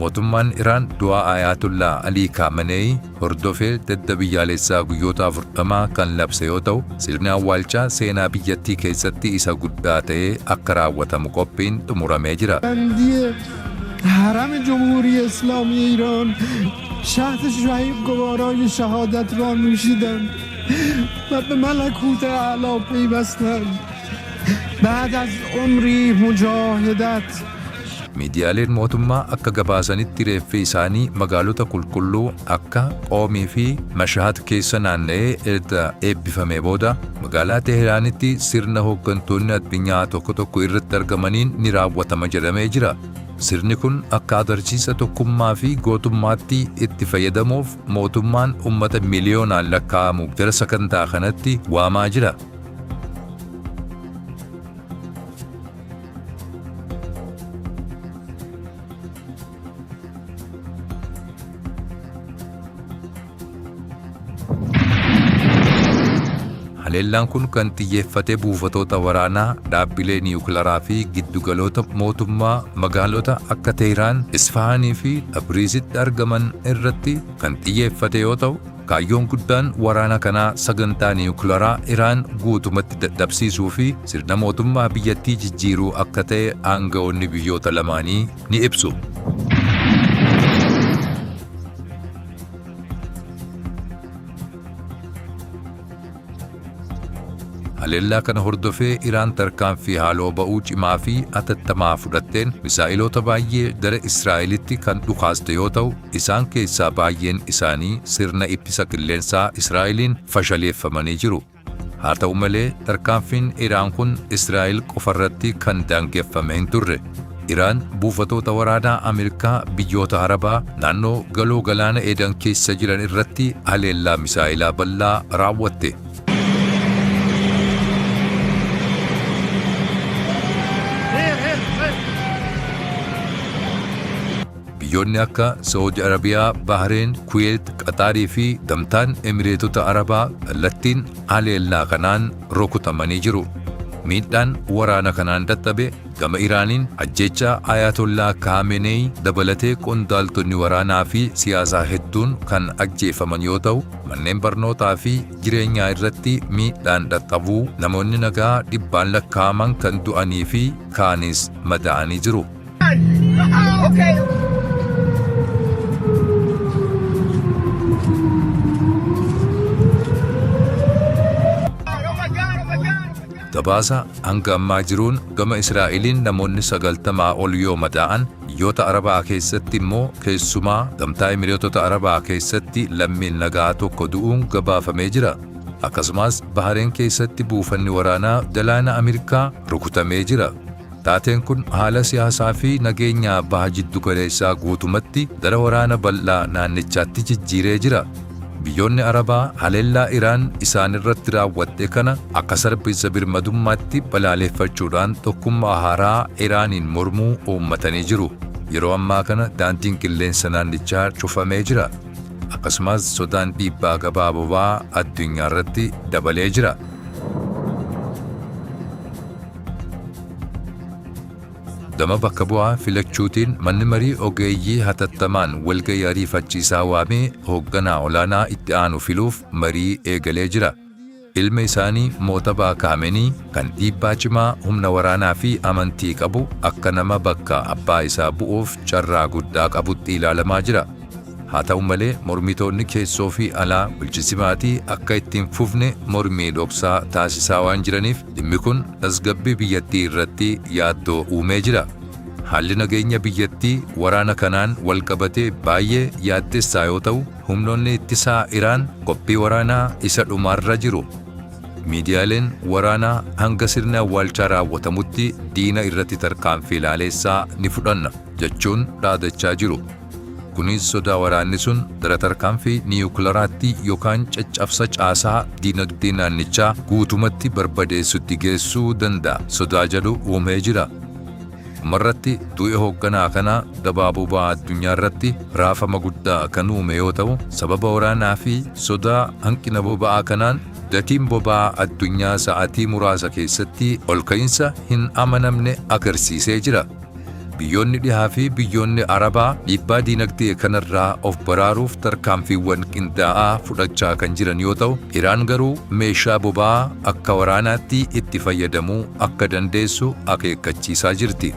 Mootummaan Iraan du'a Ayaatullaa Alii Kaameneeyi hordofee gadda biyyaalessaa guyyoota 40 kan labse yoo ta'u, sirni awwaalchaa seenaa biyyattii keessatti isa guddaa ta'ee akka raawwatamu qophiin xumuramee jira. حرم جمهوری اسلامی ایران شهد شهید گوارای شهادت را نوشیدند و به ملکوت اعلی پیوستند بعد از عمری مجاهدت. Miidiyaaleen mootummaa akka gabaasanitti reeffi isaanii magaalota qulqulluu akka Qoomii fi Mashahat keessa naanna'ee erga eebbifamee booda magaalaa Teehiraanitti sirna hooggantoonni addunyaa tokko tokko irratti argamaniin ni raawwatama jedhamee jira. Sirni kun akka agarsiisa tokkummaa fi gootummaatti itti fayyadamuuf mootummaan uummata miliyoonaan lakkaa'amu gara sagantaa kanatti waamaa jira. Haleellaan kun kan xiyyeeffate buufatoota waraanaa, dhaabbilee niwukilaraa fi giddugaloota mootummaa magaalota akka Teheraan, Isfahaanii fi Tabriizitti argaman irratti kan xiyyeeffate yoo ta'u, kaayyoon guddaan waraana kanaa sagantaa niwukilaraa Iraan guutumatti dadhabsiisuu fi sirna mootummaa biyyattii jijjiiruu akka ta'e aanga'oonni biyyoota lamaanii ni ibsu. Haleellaa kana hordofee Iraan tarkaanfii haaloo ba'uu cimaa fi atattamaa fudhatteen misaa'iloota baay'ee gara Israa'elitti kan dhukaaste yoo ta'u, isaan keessaa baay'een isaanii sirna ittisa qilleensaa Israa'eliin fashaleeffamanii jiru. Haa ta'u malee tarkaanfiin Iraan kun Israa'el qofarratti kan daangeffame hin turre. Iraan buufatoota waraanaa Ameerikaa biyyoota Arabaa naannoo galoo galaana Eedan keessa jiran irratti haleellaa misaa'ilaa bal'aa raawwatte. Biyyoonni akka Saa'udi Arabiyaa, Bahreen, Kuweet, Qaxaarii fi Gamtaan Emireetota Arabaa kallattiin haleellaa kanaan rukutamanii jiru. Miidhaan waraana kanaan dadhabe gama Iraaniin ajjeechaa Ayatollaa Kaameneey dabalatee qondaaltonni waraanaa fi siyaasaa hedduun kan ajjeefaman yoo ta'u, manneen barnootaa fi jireenyaa irratti miidhaan dhaqqabuu namoonni nagaa dhibbaan lakkaa'aman kan du'anii fi kaanis madaa'anii jiru. Okay. Oh my God, oh my God. Gabaasa hanga ammaa jiruun gama Israa'eliin namoonni 90 ol yoo madaa'an, biyyoota Arabaa keessatti immoo keessumaa Gamtaa Emireetota Arabaa keessatti lammiin nagaa tokko du'uun gabaafamee jira. Akkasumas Bahareen keessatti buufanni waraanaa galaana Ameerikaa rukutamee jira. Taateen kun haala siyaasaa fi nageenya baha jiddu galeessaa guutumatti gara waraana bal'aa naannichaatti jijjiiree jira. Biyyoonni Arabaa haleellaa Iraan isaanirratti raawwatte kana akka sarbiinsa birmadummaatti balaaleffachuudhaan tokkummaa haaraa Iraaniin mormuu uummatanii jiru. Yeroo ammaa kana daandiin qilleensa naannichaa cufamee jira. Akkasumas sodaan dhiibbaa gabaa boba'aa addunyaa irratti dabalee jira. Gama bakka bu'aa filachuutiin manni marii ogeeyyii hatattamaan walga'ii ariifachiisaa waamee hoogganaa olaanaa itti aanu filuuf marii eegalee jira. Ilma isaanii Mootabaa Kaamenii kan dhiibbaa cimaa humna waraanaa fi amantii qabu akka nama bakka abbaa isaa bu'uuf carraa guddaa qabutti ilaalamaa jira. Haa ta'u malee mormitoonni keessoo fi alaa bulchiinsi maatii akka itti hin fufne mormii dhoksaa taasisaa waan jiraniif dhimmi kun tasgabbii biyyattii irratti yaaddoo uumee jira. Haalli nageenya biyyattii waraana kanaan walqabatee baay'ee yaaddessaa yoo ta'u, humnoonni ittisaa Iraan qophii waraanaa isa dhumaarra jiru. Miidiyaaleen waraanaa hanga sirni awwaalchaa raawwatamutti diina irratti tarkaanfii laaleessaa ni fudhanna jechuun dhaadachaa jiru. Kunis sodaa waraanni sun gara tarkaanfii niwukilaraatti yookaan caccabsa caasaa diinagdee naannichaa guutumatti barbadeessutti geessuu danda'a sodaa jedhu uumee jira. Dhumarratti du'i hoogganaa kanaa gabaa boba'aa addunyaa irratti raafama guddaa kan uume yoo ta'u, sababa waraanaa fi sodaa hanqina boba'aa kanaan gatiin boba'aa addunyaa sa'aatii muraasa keessatti ol ka'iinsa hin amanamne agarsiisee jira. Biyyoonni dhihaa fi biyyoonni Arabaa dhiibbaa diinagdee kanarraa of baraaruuf tarkaanfiiwwan qindaa'aa fudhachaa kan jiran yoo ta'u, Iraan garuu meeshaa boba'aa akka waraanaatti itti fayyadamuu akka dandeessu akeekkachiisaa jirti.